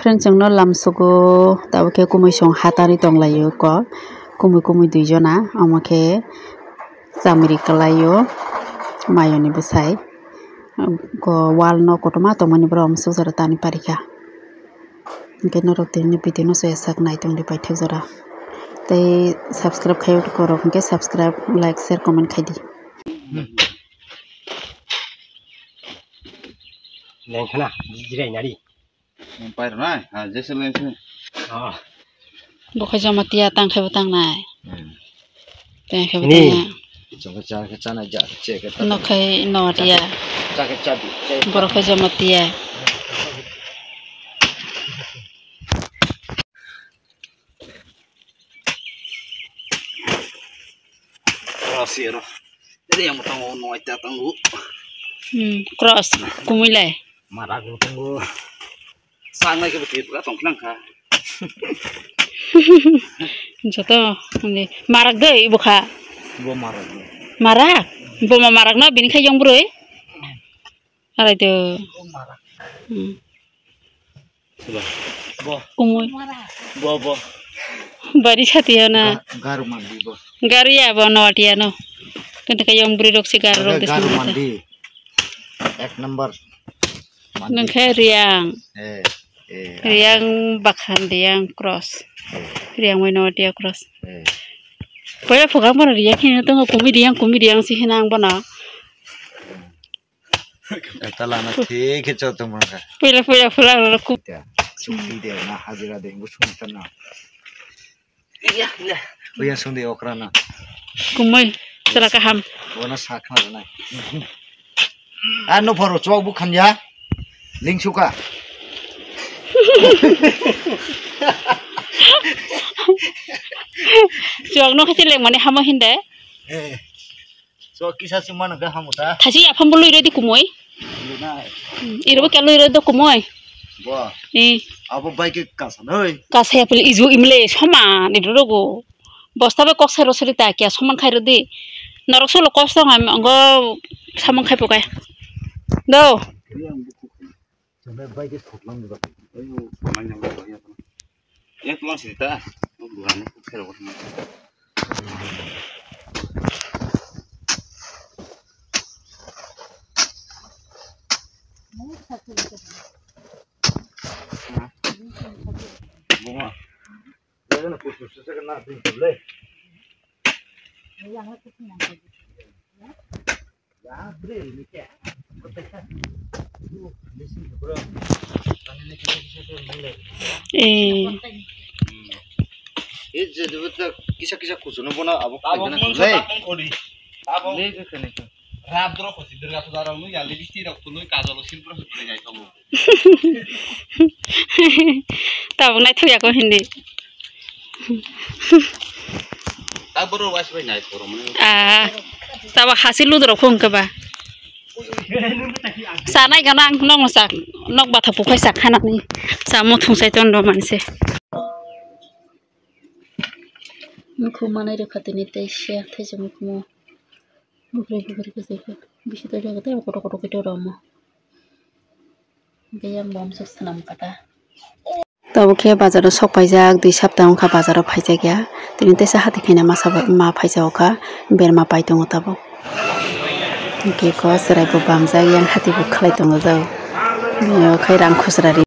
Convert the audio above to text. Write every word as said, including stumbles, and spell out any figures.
Friends, chwngno lamsugo, tabuk khe kumui song hatari tonglaio ko, kumui kumui duijona, omo khe chamri kwlaio, mayoni bwsai, ko wall no kotorma tongmani borok omo sukjaro tani parikha. Hwnkhe norok tini video no soya sak nai tongdi paithak jora, tei subscribe khai rok hwnkhe subscribe, like, share, comment khaidi. Lengkhana, jirai nari. Pai rwnai, ha, jesa lengsi. Ah. Bo khai Jamatia tang khai bo tangnai. Hmm. Tang khai bo Ni. Tangnai. Chong cha cha na ja che ke ta. No khai no ria. Cha ke cha di. Borok khai Jamatia. Ro si ro. Jadi yang tango no aita tango. Hmm, cross kumui lai. Marak bo tongo. Sangnai khe bo twi pura tong khnang kha. Joto, marak de ibo kha. Bo marak de. Marak? Bo ma marak no bini khai yong broi? Arai de. Bo marak. Hmm. Bo. Kumui. Bo, bo. Bari sati ya na. Ga-, garu mandi bo. Garu ya bo no atia no. Tente ka yong broi rok si garu rok de. Garu mandi. Ek number. Nang khe Riang. Eh, eh, Riang bakhan Riang cross. Eh. Riang bai no dia cross. Eh. Poila phuka bono Riang hino tongo, kumi Riang, kumi Riang si hino ang bono. Eta lana thik khe chotong mangkha. Poila, poila, poila, poila, ku- Ya, chukti de na hajira de, bu sung tan na. Iya, iya. Uya sung de okra na. Kumui, sala kaham. Bona sa khna nai. Ah, no pharo chok bu khan ya. Ling suka. Chok no khachi leng mani hamo hinde. Eh. So kisa sing mano ga hamuta. Thaisi aphang bo lui roi di kumui. Lunai. Hmm, iro bo kya lui roi do kumui. Bo. Eh. Abo bai ke kasa noi. Kasa ya pili izu imle soma ni rogo. Bosta bai kok sai rosori ta kya soman khai rodi. Norok solo kok song am go samang khai pokai. Do. Chwng bai bai khe soklang ni bagwi. Ayo, soklang ni bagwi ya. Yang tulang sini ta. Oh, bukan ni, kok saya buat ni. Bunga. Dia kan khusus saja kena bingkul deh. Eh. Eh, je, je, je, kisa, kisa kuchuno bono abo abo khaina mungsa nai. Tapung khori. Abo. Le, je, khani. Rap doro khosi Durga puja rok nui ya, lipstick rok tunui, kajol o silpra silpra jai tongo. Tabuk naithok ya ko hindi. Ta boro wais bai nai boro mane. Ah, tabo hasi ludro khong ke ba. Sa nai gana nok sa nok batha pukhai sa khana ni. Sa mo thung sai ton do manse. Mukhu manai rwkha tini tei se thaisa mukhumo. Bukre bukre khe se bisi ta jaga tei kotor kotor khe rwmo. Hwnkhe yang bom se swnam kata. Tabuk khe bazar o sok paijak, dui sapta wngkha bazar o phaijak ya. Tini teisa hati khaina masa ma phaijak kha, berma pai tongo tabuk. Hwnkhe kok chwrai bo bamjak, yang hati bo khlai tongo jao. Bini o khai rang khusra ri.